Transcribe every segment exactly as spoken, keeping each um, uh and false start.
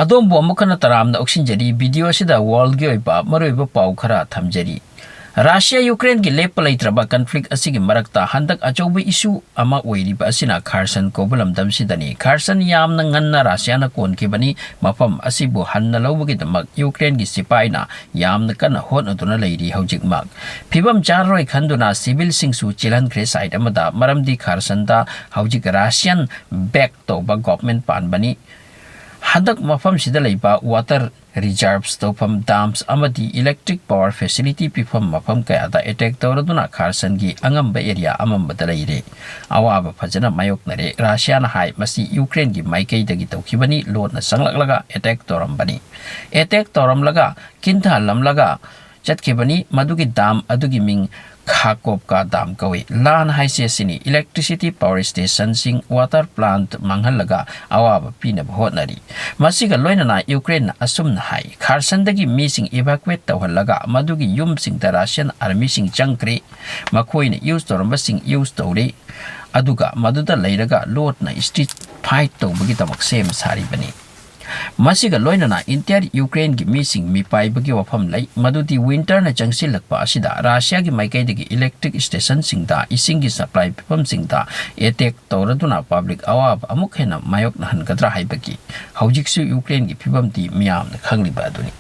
ꯑꯗꯣꯝꯕꯨ ꯑꯃꯨꯛ ꯍꯟꯅ ꯇꯔꯥꯝꯅ ꯑꯣꯛꯁꯤꯟꯖꯔꯤ꯫ ꯚꯤꯗꯤꯑꯣ ꯑꯁꯤꯗ ꯋꯥꯔꯜꯒꯤ ꯑꯣꯏꯕ ꯃꯔꯨꯑꯣꯏꯕ ꯄꯥꯎ ꯈꯔ ꯊꯝꯖꯔꯤ꯫ ꯔꯥꯁꯤꯌꯥ ꯌꯨꯀ꯭ꯔꯦꯟꯒꯤ ꯂꯦꯞꯄ ꯂꯩꯇ꯭ꯔꯕ ꯀꯟꯐ꯭ꯂꯤꯛ ꯑꯁꯤꯒꯤ ꯃꯔꯛꯇ ꯍꯟꯗꯛ ꯑꯆꯧꯕ ꯏꯁꯨ ꯑꯃ ꯑꯣꯏꯔꯤꯕ ꯑꯁꯤꯅ ꯈꯥꯔꯁꯟ ꯀꯧꯕ ꯂꯝꯗꯝꯁꯤꯗꯅꯤ꯫ ꯈꯥꯔꯁꯟ ꯌꯥꯝꯅ ꯉꯟꯅ ꯔꯥꯁꯤꯌꯥꯅ ꯀꯣꯟꯈꯤꯕꯅꯤ꯫ ꯃꯐꯝ ꯑꯁꯤꯕꯨ ꯍꯟꯅ ꯂꯧꯕꯒꯤꯗꯃꯛ ꯌꯨꯀ꯭ꯔꯦꯟꯒꯤ ꯁꯤꯄꯥꯏꯅ ꯌꯥꯝꯅ ꯀꯟꯅ ꯍꯣꯠꯅꯗꯨꯅ ꯂꯩꯔꯤ ꯍꯧꯖꯤꯛꯃꯛ꯫ ꯐꯤꯕꯝ ꯆꯥꯔꯔꯣꯏ ꯈꯟꯗꯨꯅ ꯁꯤꯚꯤꯜꯁꯤꯡꯁꯨ ꯆꯦꯜꯍꯟꯈ꯭ꯔꯦ ꯁꯥꯏꯠ ꯑꯃꯗ, ꯃꯔꯝꯗꯤ ꯈꯥꯔꯁꯟꯗ ꯍꯧꯖꯤꯛ ꯔꯥꯁꯤꯌꯥꯟ ꯕꯦꯛ ꯇꯧꯕ ꯒꯣꯚꯔꯟꯃꯦꯟꯠ ꯄꯥꯟꯕꯅꯤ꯫ ꯍꯟꯗꯛ ꯃꯐꯝꯁꯤꯗ ꯂꯩꯕ ꯋꯥꯇꯔ ꯔꯤꯖꯥꯔꯚꯁ ꯇꯧꯐꯝ, ꯗꯥꯝꯁ ꯑꯃꯗꯤ ꯏꯂꯦꯛꯇ꯭ꯔꯤꯛ ꯄꯥꯋꯔ ꯐꯦꯁꯤꯂꯤꯇꯤ ꯄꯤꯐꯝ ꯃꯐꯝ ꯀꯌꯥꯗ ꯑꯦꯇꯦꯛ ꯇꯧꯔꯗꯨꯅ ꯈꯥꯔꯁꯟꯒꯤ ꯑꯉꯝꯕ ꯑꯦꯔꯤꯌꯥ ꯑꯃꯝꯕꯗ ꯂꯩꯔꯦ꯫ ꯑꯋꯥꯕ ꯐꯖꯅ ꯃꯥꯌꯣꯛꯅꯔꯦ꯫ ꯔꯥꯁꯤꯌꯥꯅ ꯍꯥꯏ ꯃꯁꯤ ꯌꯨꯀ꯭ꯔꯦꯟꯒꯤ ꯃꯥꯏꯀꯩꯗꯒꯤ ꯇꯧꯈꯤꯕꯅꯤ, ꯂꯣꯟꯅ ꯆꯪꯂꯛꯂꯒ ꯑꯦꯇꯦꯛ ꯇꯧꯔꯝꯕꯅꯤ꯫ ꯑꯦꯇꯦꯛ ꯇꯧꯔꯝꯂꯒ ꯀꯤꯟꯊꯍꯜꯂꯝꯂꯒ ꯆꯠꯈꯤꯕꯅꯤ꯫ ꯃꯗꯨꯒꯤ ꯗꯥꯝ ꯑꯗꯨꯒꯤ ꯃꯤꯡ ꯈꯥꯀꯣꯞꯀꯥ ꯗꯥꯝ ꯀꯧꯏ꯫ ꯂꯥꯟ ꯍꯥꯏꯁꯦ ꯑꯁꯤꯅꯤ, ꯏꯂꯦꯛꯇ꯭ꯔꯤꯁꯤꯇꯤ ꯄꯥꯋꯔ ꯁ꯭ꯇꯦꯁꯟꯁꯤꯡ, ꯋꯥꯇꯔ ꯄ꯭ꯂꯥꯟꯠ ꯃꯥꯡꯍꯜꯂꯒ ꯑꯋꯥꯕ ꯄꯤꯅꯕ ꯍꯣꯠꯅꯔꯤ꯫ ꯃꯁꯤꯒ ꯂꯣꯏꯅꯅ ꯌꯨꯀ꯭ꯔꯦꯟꯅ ꯑꯁꯨꯝꯅ ꯍꯥꯏ, ꯈꯥꯔꯁꯟꯗꯒꯤ ꯃꯤꯁꯤꯡ ꯏꯚꯥꯀ꯭ꯋꯦꯠ ꯇꯧꯍꯜꯂꯒ ꯃꯗꯨꯒꯤ ꯌꯨꯝꯁꯤꯡꯗ ꯔꯥꯁꯤꯌꯟ ꯑꯥꯔꯃꯤꯁꯤꯡ ꯆꯪꯈ꯭ꯔꯦ꯫ ꯃꯈꯣꯏꯅ ꯌꯨꯁ ꯇꯧꯔꯝꯕꯁꯤꯡ ꯌꯨꯁ ꯇꯧꯔꯦ꯫ ꯑꯗꯨꯒ ꯃꯗꯨꯗ ꯂꯩꯔꯒ ꯂꯣꯠꯅ ꯁ꯭ꯇ꯭ꯔꯤꯠ ꯐꯥꯏꯠ ꯇꯧꯕꯒꯤꯗꯃꯛ ꯁꯦꯝ ꯁꯥꯔꯤꯕꯅꯤ꯫ ꯃꯁꯤꯒ ꯂꯣꯏꯅꯅ ꯏꯟꯇꯤꯌꯔ ꯌꯨꯀ꯭ꯔꯦꯟꯒꯤ ꯃꯤꯁꯤꯡ ꯃꯤꯄꯥꯏꯕꯒꯤ ꯋꯥꯐꯝ ꯂꯩ, ꯃꯗꯨꯗꯤ ꯋꯤꯟꯇꯔꯅ ꯆꯪꯁꯤꯜꯂꯛꯄ ꯑꯁꯤꯗ ꯔꯥꯁꯤꯌꯥꯒꯤ ꯃꯥꯏꯀꯩꯗꯒꯤ ꯏꯂꯦꯛꯇ꯭ꯔꯤꯛ ꯁ꯭ꯇꯦꯁꯟꯁꯤꯡꯗ, ꯏꯁꯤꯡꯒꯤ ꯁꯄ꯭ꯂꯥꯏ ꯄꯤꯐꯝꯁꯤꯡꯗ ꯑꯦꯇꯦꯛ ꯇꯧꯔꯗꯨꯅ ꯄꯕ꯭ꯂꯤꯛ ꯑꯋꯥꯕ ꯑꯃꯨꯛ ꯍꯦꯟꯅ ꯃꯥꯌꯣꯛꯅꯍꯟꯒꯗ꯭ꯔꯥ ꯍꯥꯏꯕꯒꯤ ꯍꯧꯖꯤꯛꯁꯨ ꯌꯨꯀ꯭ꯔꯦꯟꯒꯤ ꯐꯤꯕꯝꯗꯤ ꯃꯤꯌꯥꯝꯅ ꯈꯪꯂꯤꯕ ꯑꯗꯨꯅꯤ꯫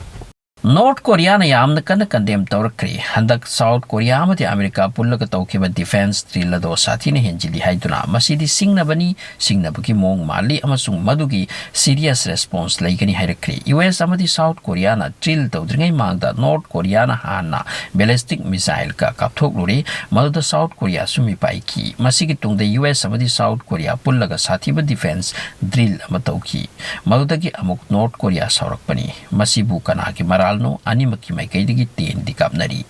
ꯅꯣꯔꯠ ꯀꯣꯔꯤꯌꯥꯅ ꯌꯥꯝꯅ ꯀꯟꯅ ꯀꯟꯗꯦꯝ ꯇꯧꯔꯛꯈ꯭ꯔꯦ꯫ ꯍꯟꯗꯛ ꯁꯥꯎꯠ ꯀꯣꯔꯤꯌꯥ ꯑꯃꯗꯤ ꯑꯃꯦꯔꯤꯀꯥ ꯄꯨꯜꯂꯒ ꯇꯧꯈꯤꯕ ꯗꯤꯐꯦꯟꯁ ꯗ꯭ꯔꯤꯜ ꯑꯗꯣ ꯁꯥꯊꯤꯅ ꯍꯦꯟꯖꯤꯜꯂꯤ ꯍꯥꯏꯗꯨꯅ ꯃꯁꯤꯗꯤ ꯁꯤꯡꯅꯕꯅꯤ, ꯁꯤꯡꯅꯕꯒꯤ ꯃꯑꯣꯡ ꯃꯥꯜꯂꯤ ꯑꯃꯁꯨꯡ ꯃꯗꯨꯒꯤ ꯁꯤꯔꯤꯌꯁ ꯔꯦꯁꯄꯣꯟꯁ ꯂꯩꯒꯅꯤ ꯍꯥꯏꯔꯛꯈ꯭ꯔꯦ꯫ ꯌꯨ ꯑꯦꯁ ꯑꯃꯗꯤ ꯁꯥꯎꯠ ꯀꯣꯔꯤꯌꯥꯅ ꯗ꯭ꯔꯤꯜ ꯇꯧꯗ꯭ꯔꯤꯉꯩ ꯃꯃꯥꯡꯗ ꯅꯣꯔꯠ ꯀꯣꯔꯤꯌꯥꯅ ꯍꯥꯟꯅ ꯕꯦꯂꯤꯁꯇꯤꯛ ꯃꯤꯁꯥꯏꯜꯒ ꯀꯥꯞꯊꯣꯛꯂꯨꯔꯦ, ꯃꯗꯨꯗ ꯁꯥꯎꯠ ꯀꯣꯔꯤꯌꯥꯁꯨ ꯃꯤꯄꯥꯏꯈꯤ꯫ ꯃꯁꯤꯒꯤ ꯇꯨꯡꯗ ꯌꯨ ꯑꯦꯁ ꯑꯃꯗꯤ ꯁꯥꯎꯠ ꯀꯣꯔꯤꯌꯥ ꯄꯨꯜꯂꯒ ꯁꯥꯊꯤꯕ ꯗꯤꯐꯦꯟꯁ ꯗ꯭ꯔꯤꯜ ꯑꯃ ꯇꯧꯈꯤ꯫ ꯃꯗꯨꯗꯒꯤ ꯑꯃꯨꯛ ꯅꯣꯔꯠ ꯀꯣꯔꯤꯌꯥ ꯁꯥꯎꯔꯛꯄꯅꯤ꯫ ꯃꯁꯤꯕꯨ ꯀꯅꯥꯒꯤ ꯃꯔꯥꯜꯅꯣ? ꯑꯅꯤꯃꯛꯀꯤ ꯃꯥꯏꯀꯩꯗꯒꯤ ꯇꯦꯟꯗꯤ ꯀꯥꯞꯅꯔꯤ꯫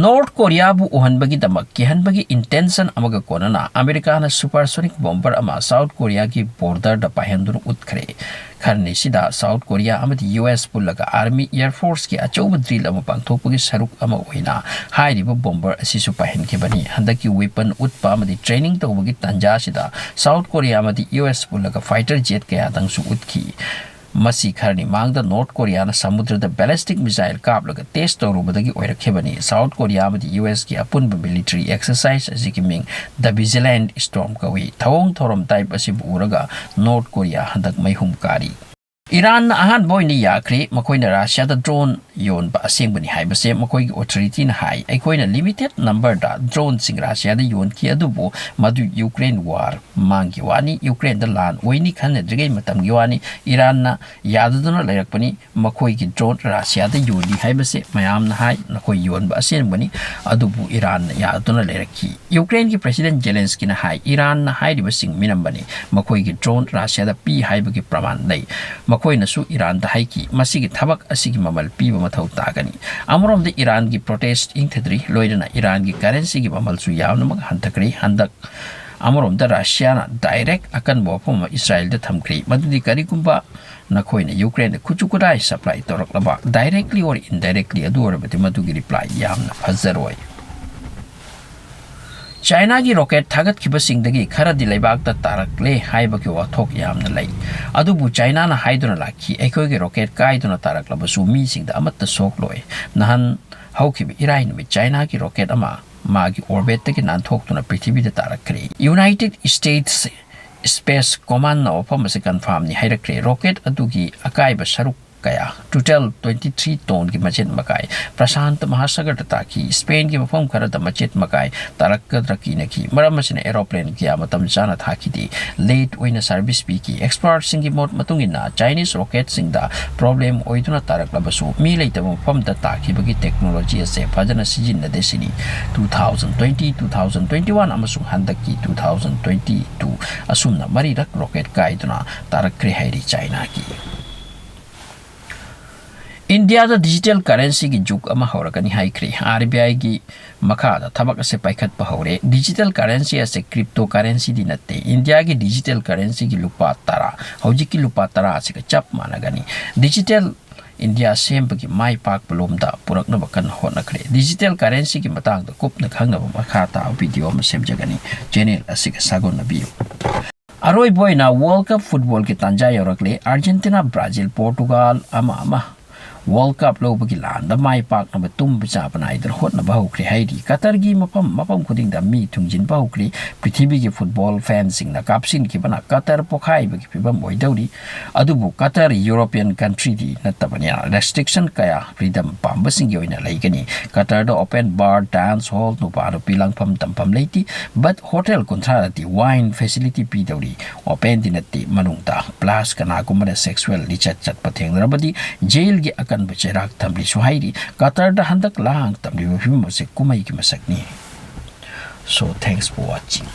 ꯅꯣꯔꯠ ꯀꯣꯔꯤꯌꯥꯕꯨ ꯎꯍꯟꯕꯒꯤꯗꯃꯛ ꯀꯤꯍꯟꯕꯒꯤ ꯏꯟꯇꯦꯟꯁꯟ ꯑꯃꯒ ꯀꯣꯟꯅꯅ ꯑꯃꯦꯔꯤꯀꯥꯅ ꯁꯨꯄꯔꯁꯣꯅꯤꯛ ꯕꯣꯝꯕꯔ ꯑꯃ ꯁꯥꯎꯠ ꯀꯣꯔꯤꯌꯥꯒꯤ ꯕꯣꯔꯗꯔꯗ ꯄꯥꯏꯍꯟꯗꯨꯅ ꯎꯠꯈ꯭ꯔꯦ꯫ ꯈꯔꯅꯤꯁꯤꯗ ꯁꯥꯎꯠ ꯀꯣꯔꯤꯌꯥ ꯑꯃꯗꯤ ꯌꯨ ꯑꯦꯁ ꯄꯨꯜꯂꯒ ꯑꯥꯔꯃꯤ, ꯑꯦꯌꯔ ꯐꯣꯔꯁꯀꯤ ꯑꯆꯧꯕ ꯗ꯭ꯔꯤꯜ ꯑꯃ ꯄꯥꯡꯊꯣꯛꯄꯒꯤ ꯁꯔꯨꯛ ꯑꯃ ꯑꯣꯏꯅ ꯍꯥꯏꯔꯤꯕ ꯕꯣꯝꯕꯔ ꯑꯁꯤꯁꯨ ꯄꯥꯏꯍꯟꯈꯤꯕꯅꯤ꯫ ꯍꯟꯗꯛꯀꯤ ꯋꯦꯄꯟ ꯎꯠꯄ ꯑꯃꯗꯤ ꯇ꯭ꯔꯦꯅꯤꯡ ꯇꯧꯕꯒꯤ ꯇꯥꯟꯖꯥ ꯑꯁꯤꯗ ꯁꯥꯎꯠ ꯀꯣꯔꯤꯌꯥ ꯑꯃꯗꯤ ꯌꯨ ꯑꯦꯁ ꯄꯨꯜꯂꯒ ꯐꯥꯏꯇꯔ ꯖꯦꯠ ꯀꯌꯥꯗꯪꯁꯨ ꯎꯠꯈꯤ꯫ ꯃꯁꯤ ꯈꯔꯅꯤ ꯃꯥꯡꯗ ꯅꯣꯔꯠ ꯀꯣꯔꯤꯌꯥꯅ ꯁꯃꯨꯗ꯭ꯔꯗ ballistic missile ꯀꯥꯞꯂꯒ test ꯇꯧꯔꯨꯕꯗꯒꯤ ꯑꯣꯏꯔꯛꯈꯤꯕꯅꯤ꯫ ꯁꯥꯎꯠ ꯀꯣꯔꯤꯌꯥ ꯑꯃꯗꯤ ꯌꯨ ꯑꯦꯁꯀꯤ ꯑꯄꯨꯟꯕ military exercise ꯑꯁꯤꯒꯤ ꯃꯤꯡ The Vigilant Storm ꯀꯧꯏ꯫ ꯊꯧꯑꯣꯡ ꯊꯧꯔꯝ type ꯑꯁꯤꯕꯨ ꯎꯔꯒ ꯅꯣꯔꯠ ꯀꯣꯔꯤꯌꯥ ꯍꯟꯗꯛ ꯃꯩꯍꯨꯝ ꯀꯥꯔꯤ꯫ ꯏꯔꯥꯟꯅ ꯑꯍꯥꯟꯕ ꯑꯣꯏꯅ ꯌꯥꯈ꯭ꯔꯦ꯫ ꯃꯈꯣꯏꯅ ꯔꯁꯤꯌꯥꯗ drone ꯌꯣꯟꯕ ꯑꯁꯦꯡꯕꯅꯤ ꯍꯥꯏꯕꯁꯦ ꯃꯈꯣꯏꯒꯤ authorityꯅ ꯍꯥꯏ꯫ ꯑꯩꯈꯣꯏꯅ limited numberꯗ droneꯁꯤꯡ ꯔꯁꯤꯌꯥꯗ ꯌꯣꯟꯈꯤ, ꯑꯗꯨꯕꯨ ꯃꯗꯨ ꯌꯨꯀ꯭ꯔꯦꯟ war ꯃꯃꯥꯡꯒꯤ ꯋꯥꯅꯤ꯫ ꯌꯨꯀ꯭ꯔꯦꯟꯗ ꯂꯥꯟ ꯑꯣꯏꯅꯤ ꯈꯟꯅꯗ꯭ꯔꯤꯉꯩ ꯃꯇꯝꯒꯤ ꯋꯥꯅꯤ꯫ ꯏꯔꯥꯟꯅ ꯌꯥꯗꯗꯨꯅ ꯂꯩꯔꯛꯄꯅꯤ꯫ ꯃꯈꯣꯏꯒꯤ drone ꯔꯁꯤꯌꯥꯗ ꯌꯣꯜꯂꯤ ꯍꯥꯏꯕꯁꯦ ꯃꯌꯥꯝꯅ ꯍꯥꯏ꯫ ꯅꯈꯣꯏ ꯌꯣꯟꯕ ꯑꯁꯦꯡꯕꯅꯤ, ꯑꯗꯨꯕꯨ ꯏꯔꯥꯟꯅ ꯌꯥꯗꯨꯅ ꯂꯩꯔꯛꯈꯤ꯫ ꯌꯨꯀ꯭ꯔꯦꯟꯒꯤ President Zelenskyꯅ ꯍꯥꯏ, ꯏꯔꯥꯟꯅ ꯍꯥꯏꯔꯤꯕꯁꯤꯡ ꯃꯤꯅꯝꯕꯅꯤ꯫ ꯃꯈꯣꯏꯒꯤ drone ꯔꯁꯤꯌꯥꯗ ꯄꯤ ꯍꯥꯏꯕꯒꯤ ꯄ꯭ꯔꯃꯥꯟ ꯂꯩ꯫ ꯃꯈꯣꯏꯅꯁꯨ ꯏꯔꯥꯟꯗ ꯍꯥꯏꯈꯤ, ꯃꯁꯤꯒꯤ ꯊꯕꯛ ꯑꯁꯤꯒꯤ ꯃꯃꯜ ꯄꯤꯕ ꯃꯊꯧ ꯇꯥꯒꯅꯤ꯫ ꯑꯃꯔꯣꯝꯗ ꯏꯔꯥꯟꯒꯤ protest ꯏꯪꯊꯗ꯭ꯔꯤ, ꯂꯣꯏꯅꯅ ꯏꯔꯥꯟꯒꯤ currencyꯒꯤ ꯃꯃꯜꯁꯨ ꯌꯥꯝꯅꯃꯛ ꯍꯟꯊꯈ꯭ꯔꯦ꯫ ꯍꯟꯗꯛ ꯑꯃꯔꯣꯝꯗ ꯔꯁꯤꯌꯥꯅ direct ꯑꯀꯟꯕ ꯋꯥꯐꯝ ꯑꯃ ꯏꯁꯔꯥꯏꯜꯗ ꯊꯝꯈ꯭ꯔꯦ, ꯃꯗꯨꯗꯤ ꯀꯔꯤꯒꯨꯝꯕ ꯅꯈꯣꯏꯅ ꯌꯨꯀ꯭ꯔꯦꯟꯗ ꯈꯨꯠꯁꯨ ꯈꯨꯠꯂꯥꯏ supply ꯇꯧꯔꯛꯂꯕ, directly or indirectly, ꯑꯗꯨ ꯑꯣꯏꯔꯕꯗꯤ ꯃꯗꯨꯒꯤ reply ꯌꯥꯝꯅ ꯐꯖꯔꯣꯏ꯫ ꯆꯥꯏꯅꯥꯒꯤ rocket ꯊꯥꯒꯠꯈꯤꯕꯁꯤꯡꯗꯒꯤ ꯈꯔꯗꯤ ꯂꯩꯕꯥꯛꯇ ꯇꯥꯔꯛꯂꯦ ꯍꯥꯏꯕꯒꯤ ꯋꯥꯊꯣꯛ ꯌꯥꯝꯅ ꯂꯩ꯫ ꯑꯗꯨꯕꯨ ꯆꯥꯏꯅꯥꯅ ꯍꯥꯏꯗꯨꯅ ꯂꯥꯛꯈꯤ, ꯑꯩꯈꯣꯏꯒꯤ rocket ꯀꯥꯏꯗꯨꯅ ꯇꯥꯔꯛꯂꯕꯁꯨ ꯃꯤꯁꯤꯡꯗ ꯑꯃꯠꯇ ꯁꯣꯛꯂꯣꯏ꯫ ꯅꯍꯥꯟ ꯍꯧꯈꯤꯕ ꯏꯔꯥꯏ ꯅꯨꯃꯤꯠ ꯆꯥꯏꯅꯥꯒꯤ rocket ꯑꯃ ꯃꯥꯒꯤ orbitꯇꯒꯤ ꯅꯥꯟꯊꯣꯛꯇꯨꯅ ꯄ꯭ꯔꯤꯊꯤꯕꯤꯗ ꯇꯥꯔꯛꯈ꯭ꯔꯦ꯫ United States Space Commandꯅ ꯋꯥꯐꯝ ꯑꯁꯤ confirmꯅꯤ ꯍꯥꯏꯔꯛꯈ꯭ꯔꯦ꯫ Rocket ꯑꯗꯨꯒꯤ ꯑꯀꯥꯏꯕ ꯁꯔꯨꯛ ꯀꯌꯥ, total twenty three tonneꯒꯤ ꯃꯆꯦꯠ ꯃꯀꯥꯏ, ꯄ꯭ꯔꯁꯥꯟꯇ ꯃꯍꯥꯁꯥꯒꯔꯗ ꯇꯥꯈꯤ꯫ ꯁ꯭ꯄꯦꯟꯒꯤ ꯃꯐꯝ ꯈꯔꯗ ꯃꯆꯦꯠ ꯃꯀꯥꯏ ꯇꯥꯔꯛꯀꯗ꯭ꯔꯥ ꯀꯤꯅꯈꯤ꯫ ꯃꯔꯝ ꯑꯁꯤꯅ aeroplane ꯀꯌꯥ ꯃꯇꯝ ꯆꯥꯅ ꯊꯥꯈꯤꯗꯦ꯫ Late ꯑꯣꯏꯅ service ꯄꯤꯈꯤ꯫ Expertꯁꯤꯡꯒꯤ ꯃꯣꯠ ꯃꯇꯨꯡ ꯏꯟꯅ Chinese rocketꯁꯤꯡꯗ problem ꯑꯣꯏꯗꯨꯅ ꯇꯥꯔꯛꯂꯕꯁꯨ, ꯃꯤ ꯂꯩꯇꯕ ꯃꯐꯝꯗ ꯇꯥꯈꯤꯕꯒꯤ technology ꯑꯁꯦ ꯐꯖꯅ ꯁꯤꯖꯤꯟꯅꯗꯦ ꯁꯤꯅꯤ꯫ Two thousand twenty, two thousand twenty one ꯑꯃꯁꯨꯡ ꯍꯟꯗꯛꯀꯤ two thousand twenty two ꯑꯁꯨꯝꯅ ꯃꯔꯤꯔꯛ rocket ꯀꯥꯏꯗꯨꯅ ꯇꯥꯔꯛꯈ꯭ꯔꯦ ꯍꯥꯏꯔꯤ ꯆꯥꯏꯅꯥꯒꯤ꯫ ꯏꯟꯗꯤꯌꯥꯗ digital currencyꯒꯤ ꯖꯨꯒ ꯑꯃ ꯍꯧꯔꯛꯀꯅꯤ ꯍꯥꯏꯈ꯭ꯔꯦ꯫ RBIꯒꯤ ꯃꯈꯥꯗ ꯊꯕꯛ ꯑꯁꯦ ꯄꯥꯏꯈꯠꯄ ꯍꯧꯔꯦ꯫ Digital currency ꯑꯁꯦ cryptocurrencyꯗꯤ ꯅꯠꯇꯦ꯫ ꯏꯟꯗꯤꯌꯥꯒꯤ digital currencyꯒꯤ ꯂꯨꯄꯥ ꯇꯔꯥ ꯍꯧꯖꯤꯛꯀꯤ ꯂꯨꯄꯥ ꯇꯔꯥ ꯑꯁꯤꯒ ꯆꯞ ꯃꯥꯟꯅꯒꯅꯤ꯫ Digital ꯏꯟꯗꯤꯌꯥ ꯁꯦꯝꯕꯒꯤ ꯃꯥꯏ ꯄꯥꯛꯄ ꯂꯣꯝꯗ ꯄꯨꯔꯛꯅꯕ ꯀꯟꯅ ꯍꯣꯠꯅꯈ꯭ꯔꯦ꯫ Digital currencyꯒꯤ ꯃꯇꯥꯡꯗ ꯀꯨꯞꯅ ꯈꯪꯅꯕ ꯃꯈꯥ ꯇꯥꯕ video ꯑꯃ ꯁꯦꯝꯖꯒꯅꯤ꯫ Channel ꯑꯁꯤꯒ ꯁꯥꯒꯣꯟꯅꯕꯤꯌꯨ꯫ ꯑꯔꯣꯏꯕ ꯑꯣꯏꯅ World Cup footballꯒꯤ ꯇꯥꯟꯖꯥ ꯌꯧꯔꯛꯂꯦ꯫ Argentina, Brazil, Portugal ꯑꯃ ꯑꯃ World Cup ꯂꯧꯕꯒꯤ ꯂꯥꯟꯗ ꯃꯥꯏ ꯄꯥꯛꯅꯕ ꯇꯨꯝꯕ ꯆꯥꯕ ꯅꯥꯏꯗꯅ ꯍꯣꯠꯅꯕ ꯍꯧꯈ꯭ꯔꯦ ꯍꯥꯏꯔꯤ꯫ ꯀꯇꯔꯒꯤ ꯃꯐꯝ ꯃꯐꯝ ꯈꯨꯗꯤꯡꯗ ꯃꯤ ꯊꯨꯡꯖꯤꯟꯕ ꯍꯧꯈ꯭ꯔꯦ꯫ ꯄ꯭ꯔꯤꯊꯤꯕꯤꯒꯤ football fanꯁꯤꯡꯅ ꯀꯥꯞꯁꯤꯟꯈꯤꯕꯅ ꯀꯇꯔ ꯄꯣꯈꯥꯏꯕꯒꯤ ꯐꯤꯕꯝ ꯑꯣꯏꯗꯧꯔꯤ꯫ ꯑꯗꯨꯕꯨ ꯀꯇꯔ European countryꯗꯤ ꯅꯠꯇꯕꯅꯤꯅ restriction ꯀꯌꯥ freedom ꯄꯥꯝꯕꯁꯤꯡꯒꯤ ꯑꯣꯏꯅ ꯂꯩꯒꯅꯤ꯫ ꯀꯇꯔꯗ open bar, dance hall, ꯅꯨꯄꯥ ꯅꯨꯄꯤ ꯂꯥꯡꯐꯝ ꯇꯝꯐꯝ ꯂꯩꯇꯦ꯫ But hotel ꯀꯨꯟꯊ꯭ꯔꯥꯗꯗꯤ wine facility ꯄꯤꯗꯧꯔꯤ꯫ Openꯗꯤ ꯅꯠꯇꯦ, ꯃꯅꯨꯡꯗ꯫ Plus ꯀꯅꯥꯒꯨꯝꯕꯅ sexual ꯂꯤꯆꯠ ꯆꯠꯄ ꯊꯦꯡꯅꯔꯕꯗꯤ jailꯒꯤ ꯑꯀꯟꯕ ꯆꯩꯔꯥꯛ ꯊꯝꯂꯤꯁꯨ ꯍꯥꯏꯔꯤ꯫ ꯀꯇꯔꯗ ꯍꯟꯗꯛ ꯂꯥꯡ ꯇꯝꯂꯤꯕ ꯐꯤꯕꯝ ꯑꯁꯤ ꯀꯨꯝꯍꯩꯒꯤ ꯃꯁꯛꯅꯤ꯫ So, thanks for watching.